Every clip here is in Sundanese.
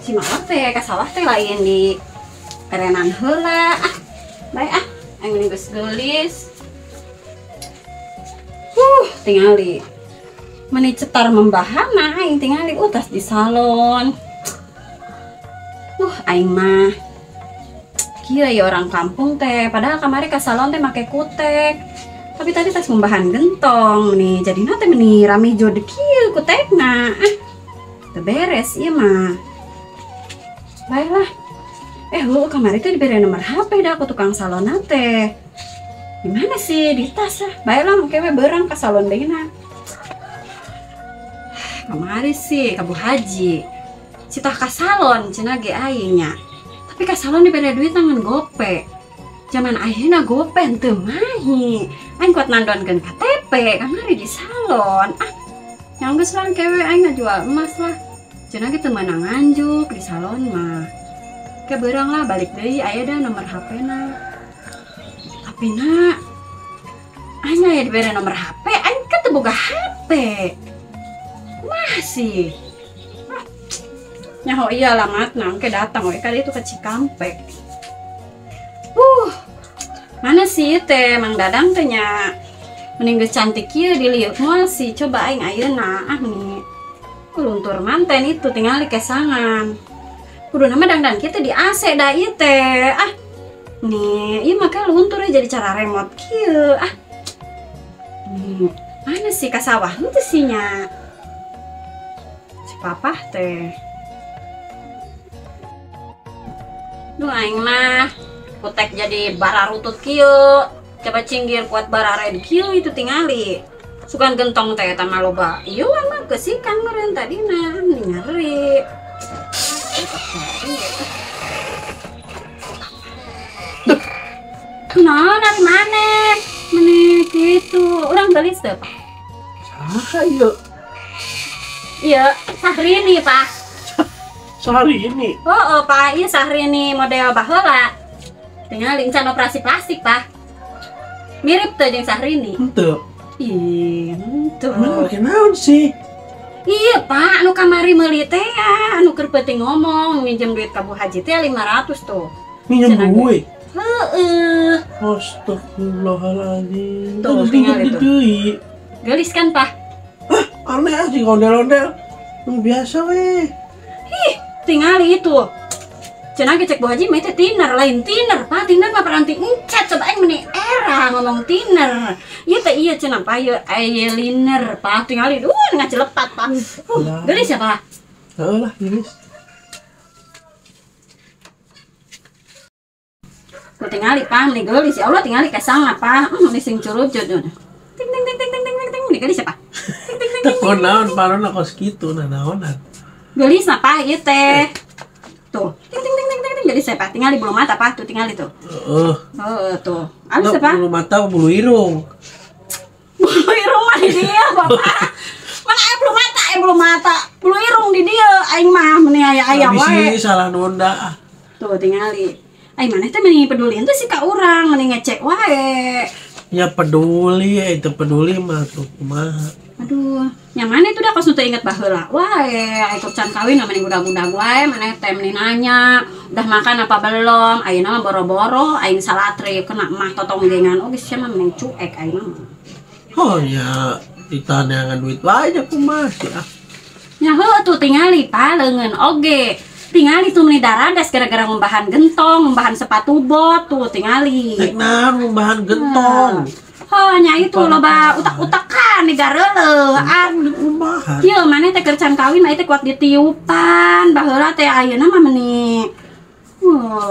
Si mama teh ka sawah teh lain di perenan heula ah. Bae ah, aing geus geulis. Tingali. Meni cetar membahana aing tingali tas di salon. Aing mah kieu ya orang kampung teh, padahal kamari ka salon teh make kutek. Tapi tadi tas ngumbahan gentong nih, jadina teh meni rame jod kieu kutekna. Ah, teu beres ieu mah. Baiklah. Lu kamari teh diberi nomor HP dah aku tukang salon teh. Gimana sih di tas ah? Baiklah mungkin we beurang ka salon deuna. Kamari sih ka Bu Haji. Citah ka salon cenah ge aing nya. Tapi ka salon diberi duit ngan gope. Zaman ayeuna gope henteu mahi. Aing kuat nandonkeun KTP kamari di salon. Ah, yang geus lah kewe aing ngajual emas lah. Cenah ge teu meunang nganjuk di salon mah. Ke beurang lah balik deui aya dah nomor HP-na. Tapi na aing aya dibere nomor HP, aing kan teu boga HP. Masih. Nyaho iya alamatna engke datang we ka ditu ke Cikampek. Mana sih teh Mang Dadang teh nya? Mending geus cantik kieu diliuk moal sih, coba aing ayeuna ah nih. Luntur manten itu tingali kesangan. Kudu nama dangdan kita di AC da ieu teh. Ah. Nih, ieu mah luntur jadi cara remote kieu. Ah. Nih, mana sih ka sawah henteu sih nya? Si papah teh. Duh aing mah kutek jadi bararutut kieu. Coba cinggir kuat barared kieu itu tingali. Sukan gentong teh eta mah loba. Ieu mah geusikan meureun tadina nyeri. Nah, dari mana? Meni kitu. Urang geulis teu, Pak? Saha ieu? Iya, Sahrini, Pak. Sahrini? Oh, Pak, ieu Sahrini model baheula. Tinggal encan operasi plastik, Pak. Mirip teu jeung Sahrini? Henteu. Ih, henteu. Emang make naon sih? Iya, Pak, anu kamari meuli teh anu keur peuting ngomong minjem duit ka Bu Haji teh 500 tuh. Minjem duit? Heeh. Astagfirullahaladzim. Tuh, tinggal itu. Geulis kan, Pak? Hah, aneh ah si ondel-ondel. Nu biasa weh. Ih, tingali itu. Cenah ge cek Bu Haji mah teh tiner, lain tiner, Pak. Tiner mah peranti encat coba aing meni era ngomong tiner. Ieu teh ieu cenah Pak, ieu eyeliner, Pak. Tingali ngacelepat, Pak. Geulis ya, Pak? Heeh lah, geulis. Ku tingali, Pak, meni geulis. Ya Allah, tingali kesang apa? Meni sing curujut. Ting ting ting ting ting ting ting meni geulis ya, Pak? Ting ting ting. Teu naon parona kos kitu nah naonan. Geulis na, Pak, ieu teh. Tuh, ting ting ting ting ting jadi saya Pak, tingali bulu mata Pak, tuh tingali tuh. Heeh. Heeh tuh. Alus ya, Pak? Bulu mata apa bulu irung? Bulu irung mah di dia, Bapak. Mana aya bulu mata, aya bulu mata. Bulu irung di dia, aing mah meni aya-aya wae. Bisi salah nunda. Tuh tingali. Aing maneh teh meni peduli henteu sih ka urang, meni ngecek wae. Ya peduli, itu peduli mah tuh kumaha. Aduh, yang mana itu dah kos nu teu inget baheula wae, aya can kawin mah meni gudag-gudag wae, maneh teh meni nanya, udah makan apa belum? Ayeuna mah boro-boro aing salatri kena mah totonggengan oge sia mah meni cuek aing mah. Oh ya, ditaneangan duit wae nya kumaha sih ah. Nya heuh tuh tingali pa leungeun oge. Tingali tuh meni daradas gara-gara ngumbahan gentong, ngumbahan sepatu bot tuh tingali. Rek naon ngumbahan gentong? Oh, nya itu loba utak-utakan nih gareuleuh. Ngumbahan. Ieu maneh teh keur can kawin mah teh kuat ditiupan. Baheula teh ayeuna mah meni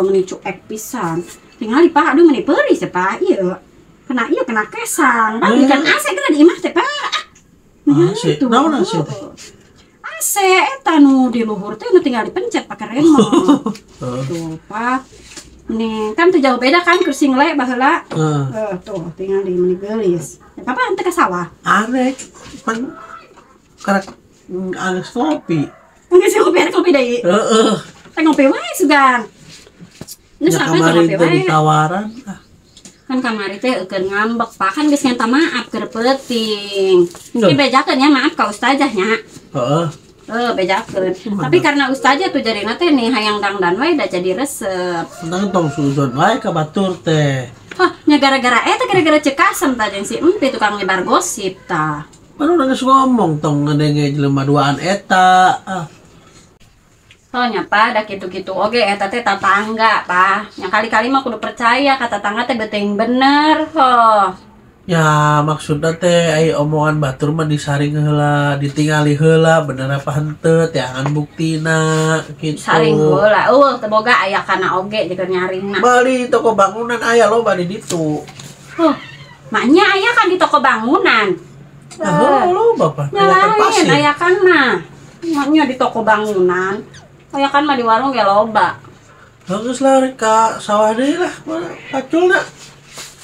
meni cuek pisan. Tingali Pak, aduh meni peuris ya Pak. Iya. Kena iya kena kesang. Pak, ikan AC kena di imah teh Pak. Ah, AC. tuh. Naon AC teh? AC eta nu di luhur teh nu tinggal dipencet pakai remote. Heeh. Tuh, Pak. Nih, kan tuh jauh beda kan kursi ngelek baheula. Heeh. Eh, tuh tinggal di meni geulis. Ya, Papa henteu ka sawah. Aneh pan karek geus ngopi. Geus ngopi arek ngopi deui. Heeh. Teh ngopi wae sugan. Geus Ya apa teh kamari ngopi teh wae. ditawaran ah. Kan kamari teh eukeun ngambek Pak, kan geus minta maaf keur peuting. Enggak. Dibejakeun ya maaf ka ustazah nya. Heeh. Eh, bejakeun. Gimana? Tapi karena ustazah tuh jarina teh nih hayang dangdan wae da jadi resep. Tentang tong suzon wae ka batur teh. Hah, nya gara-gara eta gara-gara cekasem tah jeung si Empi tukang nyebar gosip tah. Baru geus ngomong tong ngedenge jelema duaan eta. Ah, Soalnya Pak, da kitu-kitu oge eta teh tatangga, Pak. Yang kali-kali mah kudu percaya ka tatangga teh beuting bener, ho. Ya maksudna teh ai omongan batur mah disaring heula, ditingali heula bener apa henteu teangan buktina gitu. Saring heula, eueuh teu boga aya kana oge jeung nyaringna. Bali toko bangunan aya loba di ditu. Huh, maknya aya kan di toko bangunan. Nah, heuh loba Pak. Nya Aya kan lain, pasir. aya kan mah. Maknya di toko bangunan. Aya kan mah di warung ge loba. Geus lah rek ka sawah deui lah, mana paculna.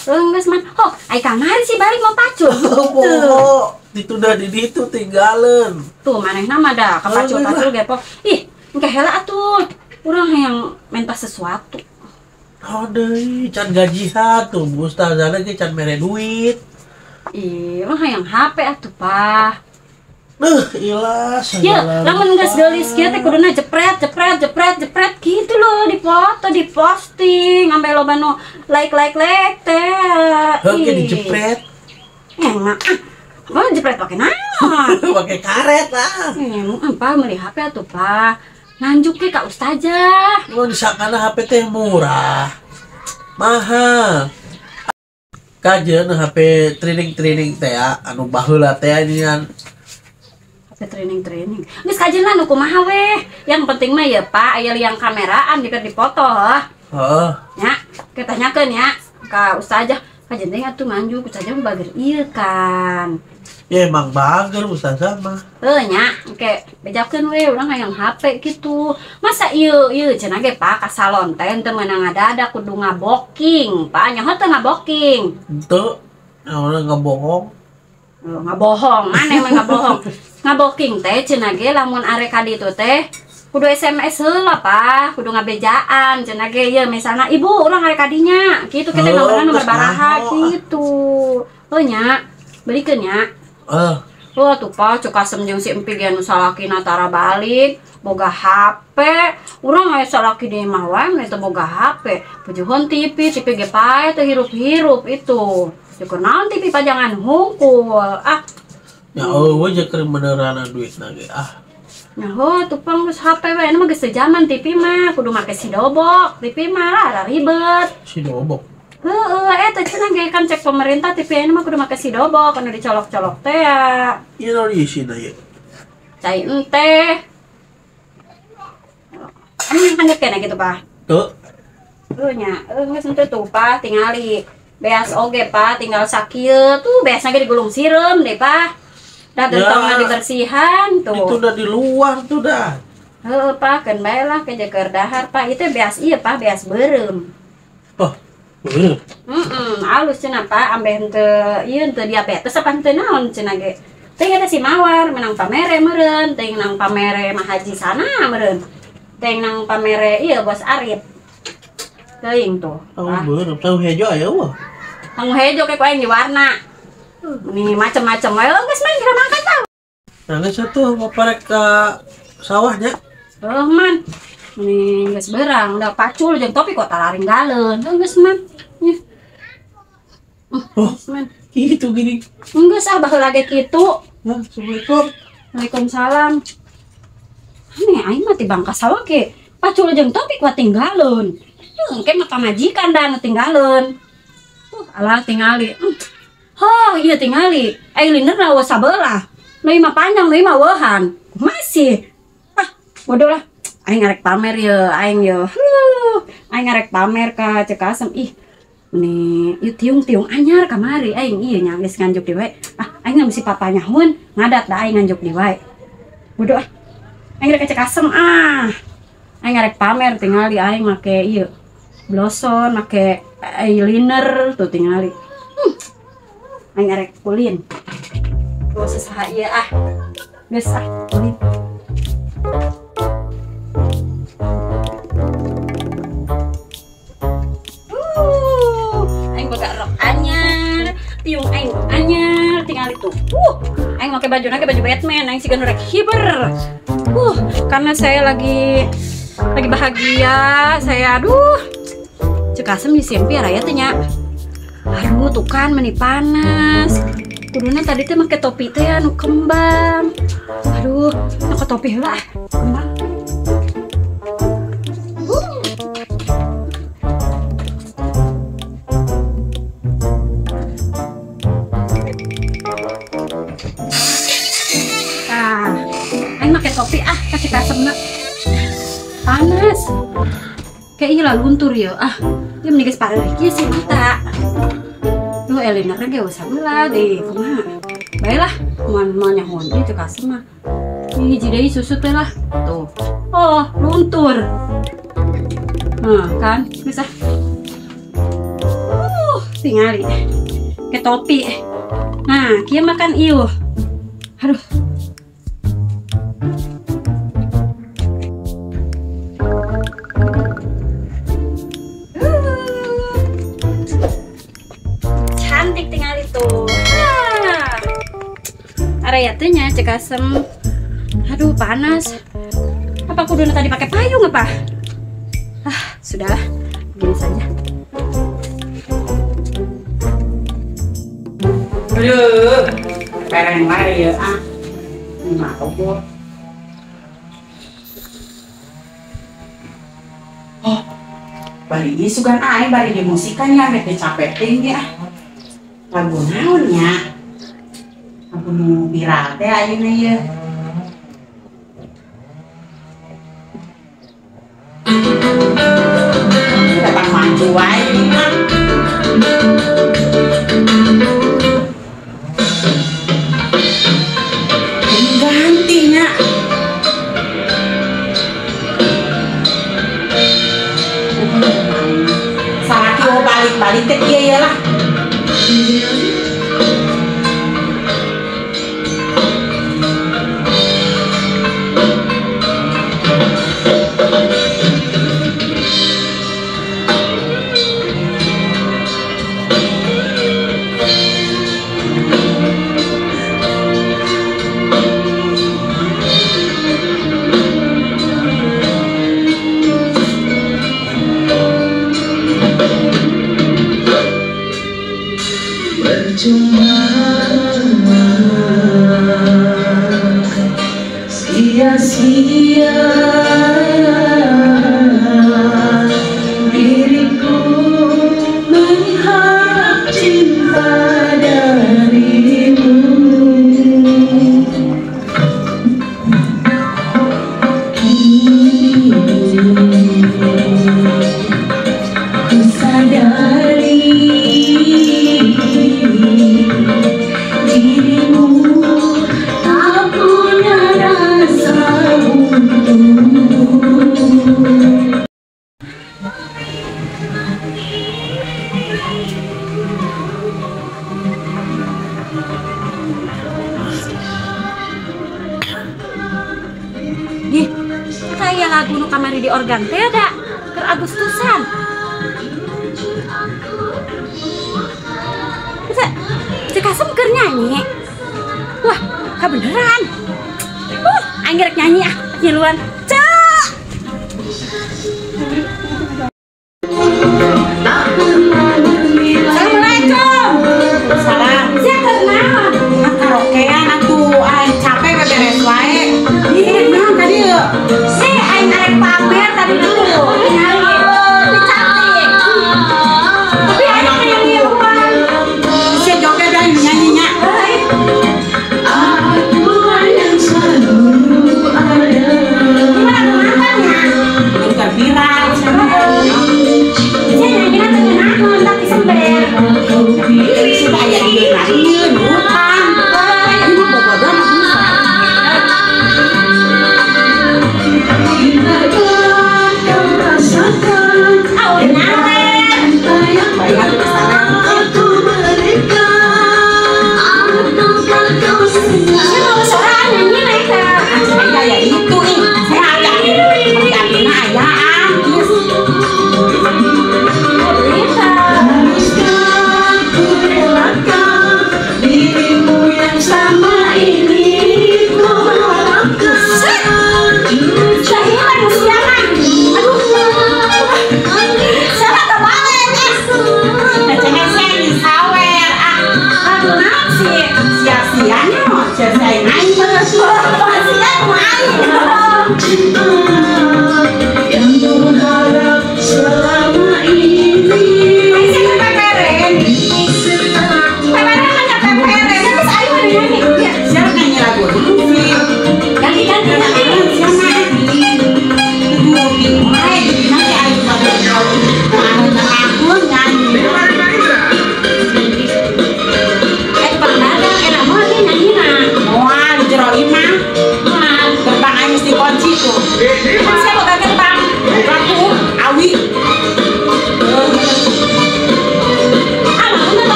Geus man. Oh, ai kamari sih balik mau pacul. Poho, ditunda di ditu tinggalin. Tuh manehna mah da kapacul-pacul gepok. Ih, engke heula atuh. Urang hayang minta sesuatu. Oh deui, can gajian tuh, Bu Ustazah ge can mere duit. Ih, urang hayang HP atuh, Pak. Ilah Ya, segala lamun geus rupa. geulis kieu teh kuduna jepret, jepret, jepret, jepret gitu loh, dipoto, diposting, sampai loba nu like like like teh. Heuh, ge Ih, dijepret. Enak ah. Gua jepret pakai naon? Pakai karet lah. Emang apa meuli HP atuh, Pak? Nganjuk ke ka ustazah. Lu disangkana HP teh murah. Mahal. Kajeun HP training-training teh ya, anu baheula teh inian. HP training-training. Geus kajeun lah nu kumaha weh. Yang penting mah ya, Pak, aya liang kameraan dikeun dipoto heuh. Heeh. Nya, kita tanyakeun ya ka ustazah. Kajeun teh atuh nganjuk ustazah mah bager ieu kan. Ya emang bager ustazah mah. Heuh nya, engke bejakeun we urang hayang HP gitu. Masa ieu ieu cenah ge Pak ka salon teh teu meunang ngadadak kudu ngaboking. Pak nyaho teu ngaboking. Henteu, naon ngebohong. Oh, ngabohong, maneh mah ngabohong. Ngaboking teh cenah ge lamun arek ka ditu teh kudu SMS heula Pak, kudu ngabejaan cenah ge ieu misalna ibu urang arek ka dinya kitu kita Oh, nomorna nomor geus baraha nyaho. gitu. Heuh nya, belikeun nya. Eh, Wah tuh Pak, cuk asem jeung si Empi ge anu salakina tara balik, boga HP. Urang aya salaki di imah wae mun teu boga HP. Pujuhun TV, TV ge pae teu hirup-hirup itu. Syukur naon TV pajangan hungkul. Ah, ya eueuh jeung keur beneran duitna ge ah. nyaho tuh Pang geus HP we, mah geus teu zaman TV mah, kudu make si dobok. TV mah lah ribet. Si dobok. Heeh, eta cenah ge kan cek pemerintah TV ini mah kudu make si dobok anu dicolok-colok teh ya. Ieu naon diisina ieu? Cai ente. Anu yang handap kena gitu, Pak. Teu. Heuh nya, geus henteu tuh, Pak, tingali. Beas oge, Pak, tinggal sakieu tuh beasna ge digulung sireum deh, Pak. Da Ya. gentongna dibersihan tuh. Itu udah di luar tuh dah. Heeh, Pak, keun bae lah ke jeker dahar, Pak. Itu beas ieu, Pak, beas beureum. Oh, beureum. Heeh, alus cenah, Pak, ambeh henteu ieu henteu diabetes apa henteu naon cenah ge. Teuing eta si Mawar menang pamere meureun, teuing nang pamere mah haji sana meureun. Teuing nang pamere ieu Bos Arif. Teuing tuh. Tahu Pak. beureum, tahu hejo aya wah. Tahu hejo kayak ku aing di warna. Ini macem-macem wae geus main kira makan tau. Nah, geus atuh baparek ka sawahnya. Heuh man. Ini geus berang, udah pacul jeung topi kok talaringgaleun. Heuh geus man. Nya. Oh, Geus man. gitu gini. Geus ah baheula ge kitu. Nah, Assalamualaikum. Waalaikumsalam. Aneh aing mah tibang ka sawah ge. Pacul jeung topi kuat tinggaleun. Heuh, engke mah pamajikan da nu tinggaleun. Alah tingali. Ho, iya tingali. Eyeliner na sabelah. Nu mah panjang, nu mah weuhan. Masih. Ah, bodoh lah. Aing ngarek pamer ye, aing ye. Huh, Aing ngarek pamer ka Ceu Kasem ih. Meni ieu tiung-tiung anyar kamari aing ieu nya geus nganjuk di wae. Ah, aing mesti papanya hun ngadat da aing nganjuk di wae. Bodoh ah. Aing rek ka Ceu Kasem ah. Aing ngarek pamer tingali aing make ieu blouson, make eyeliner tuh tingali. Aing arek kulin. Tuh saha ieu ah. Geus ah kulin. Aing boga rok anyar, tiung aing anyar tingali tuh. Aing make baju nage baju Batman, aing siga nu rek hiber. Karena saya lagi bahagia, saya aduh. Ceu Kasem nyimpi raya teh nya. Aduh tuh kan meni panas. Kuduna tadi teh make topi teh anu kembang. Aduh, nu topi heula ah, kembang. Tah, aing make topi ah ka Ceu Kasemna. Panas. Kayak ieu lah luntur ya ah. Dia meni geus pareuh kieu sih mata. Duh eyeliner ge usah heula deh kumaha. Bae lah, moal nyahoan ieu Ceu Kasem mah. Hiji deui susut teh lah. Tuh. Oh, luntur. Nah, kan geus ah. Tingali. Ke topi. Nah, kieu makan ieu. Aduh. Cantik tingali tuh. Area teh nya Ceu Kasem. Aduh panas. Apa kuduna tadi pakai payung apa? Ah, sudahlah, begini saja. Aduh, pereng wae ya ah. Mau gua. Oh, bari ieu sugan aing bari dimusikan nya rek capek tinggi ah. Lagu naon nya? Lagu nu viral teh ayeuna ieu. Datang maju wae ini mah. Ganti nya. Salaki balik-balik teh kieu ya lah. Percuma sia-sia diriku mengharap cinta darimu. Ku sadari dirimu tak punya rasa untukku. Ih, kayak lagu nu kamari di organ teh ada keur Agustusan. Bisa Ceu Kasem keur nyanyi. Wah, kabeneran. Aing rek nyanyi ah, ngiluan. Cek. Assalamualaikum. Salam. Sia keur naon? Ah, karaokean atuh aing capek beberes wae. Ih, naon tadi yeuh? Si aing arek pamer tadi dulu. Ningali. Tapi cantik. Tapi aing pengen ngiluan. Sia joget dah nyanyinya. Aku yang selalu ada. Gimana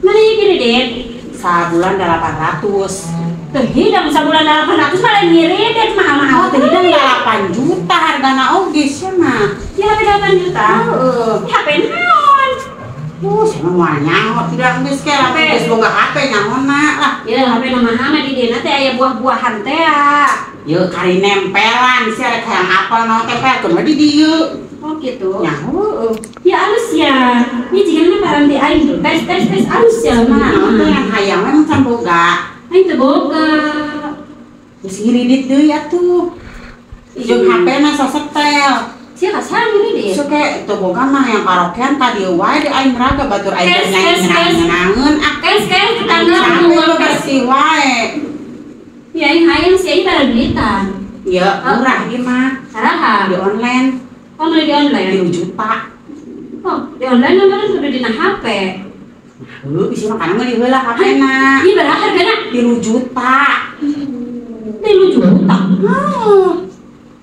Mana ieu kredit? Sabulan 800. Teu hidang sabulan 800 malah ngiridit mahal-mahal. Oh, teu hidang 8 juta hargana oge sia mah. Ya HP 8 juta. Heeh. HP naon? Sia mah moal nyaho tidak geus ke HP geus boga HP nyahona lah. Ya HP nu mahal mah di dieu teh aya buah-buahan teh. Yeuh kari nempelan sia rek hayang apel naon tempelkeun we di dieu. Oh gitu. Nyaho. Ya alus ya. Ini jigana paranti aing tuh. Tes tes tes alus ya Mana mah. teh yang hayang we can boga. Aing teu boga. Geus ngiridit deui atuh. Jeung HP na sasetel. Sia kasang ngiridit. Suke teu boga mah yang karaokean ka dieu wae di aing raga batur aing Kes, nyanyi kes, kes. ngenangeun ah. Kes kes tetangga Sampai nu lu bersih wae. Ya aing hayang sih aing bara duitan. Ya murah ieu mah. Saraha. Di online. Oh beli di online. 3 juta. Oh, di online nomornya kudu dina HP. Heuh, bisi mah kana meuli heula HP-na. Ieu berapa hargana? 3 juta. 3 juta. Heuh.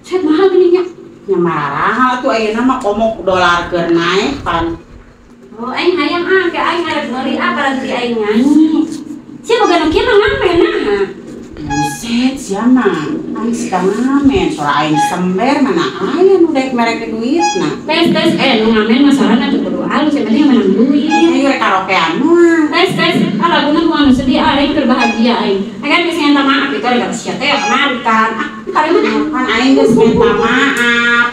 Set mahal gini nya. Nya marahal tuh ayeuna mah komok dolar keur naik pan. Oh, aing hayang ah, ke aing arek meuli ah paranti aing nyanyi. Sia boga nu kieu mah ngamen nah. Buset, sia mah. Aing sika ngamen, sora aing sember mana aya nu daek merek duitna. Tes tes nu ngamen mah sorana teu kudu alus, yang penting menang duit. Ayo rek karaokean mah. Tes tes, ah laguna kumaha nu sedih ah aing keur bahagia aing. Aing kan geus minta maaf itu gara sia teh kemarin kan. Ah, kali mana? Kan aing geus minta maaf.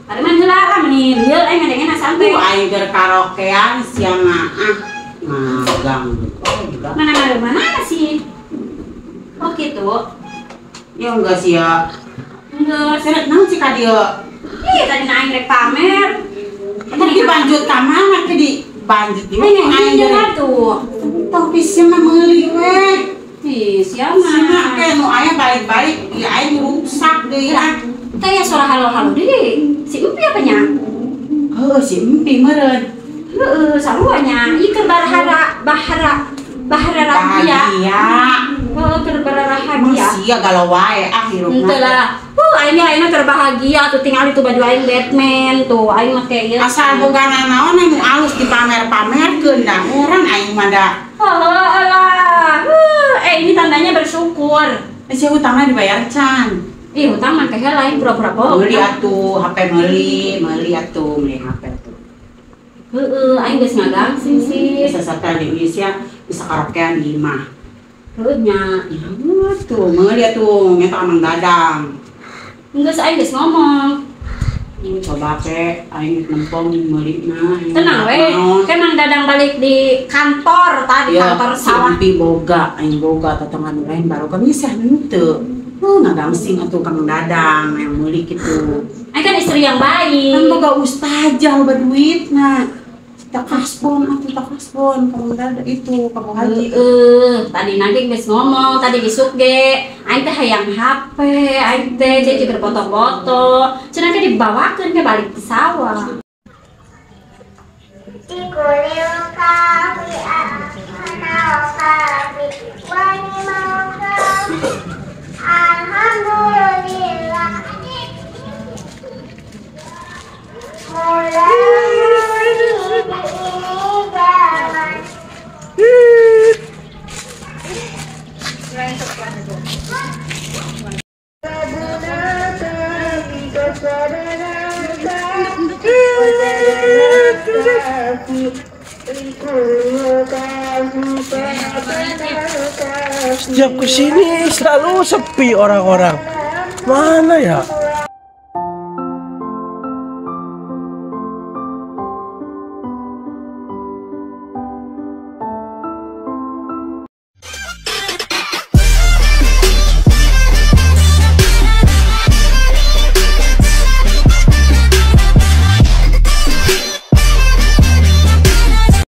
Kali mana heula lah meni lieur aing ngadengena santai. Tuh aing keur karaokean sia mah ah ngaganggu. Oh, enggak. Mana mana mana sih? Oh gitu. Ya enggak sih ya. Enggak. Seret naon sih ka dieu? Ih, tadi aing rek pamer. Tapi dibanjut ka mana ke di banjut di Aing aing aing rek. tuh. Tong pisi mah meuli we. Ih, sia mah. Sia ke nu aya balik-balik ieu aing rusak deui ah. Teh ya suara halo-halo deui. Si Empi apa nya? Heuh, si Empi meureun. Heeh, sarua nya. Ieu keur bahara bahara bahara bahagia. Heeh, keur bahagia. Sia galau wae ah hirupna. Henteu lah. Aing ayeuna keur bahagia tuh tingali tuh baju aing Batman tuh aing make ieu. Asal boga nanaon anu alus dipamer-pamerkeun da heran aing mah da. Heuh alah. Ini tandanya bersyukur. Sia hutangna dibayar can. Ih, hutang mah kehe lain pura-pura bohong. Meuli atuh HP meuli, meuli atuh meuli HP tuh. Heeh, aing geus ngagangsing sih. Bisa satel di Indonesia, bisa karaokean di imah. Heuh nya. Ya tuh, meuli atuh nyata Mang Dadang. Geus aing geus ngomong. Coba ke aing nempong meulina. Tenang we, ke Mang Dadang balik di kantor tadi, ya, kantor sawah. Si boga, aing boga tetangga nu lain baru kami sih henteu. Ngagangsing atuh Kang Dadang yang meuli kitu. Aing kan istri yang baik. Kan boga ustazah loba duitna. Tak kasbon atuh tak kasbon Kang Dadang itu Kang Haji. Tadi nage geus ngomong, tadi isuk ge aing teh hayang HP, aing teh jadi keur foto-foto. Cenah ge dibawakeun ke balik ke sawah. Alhamdulillah. Setiap kesini selalu sepi orang-orang. Mana ya?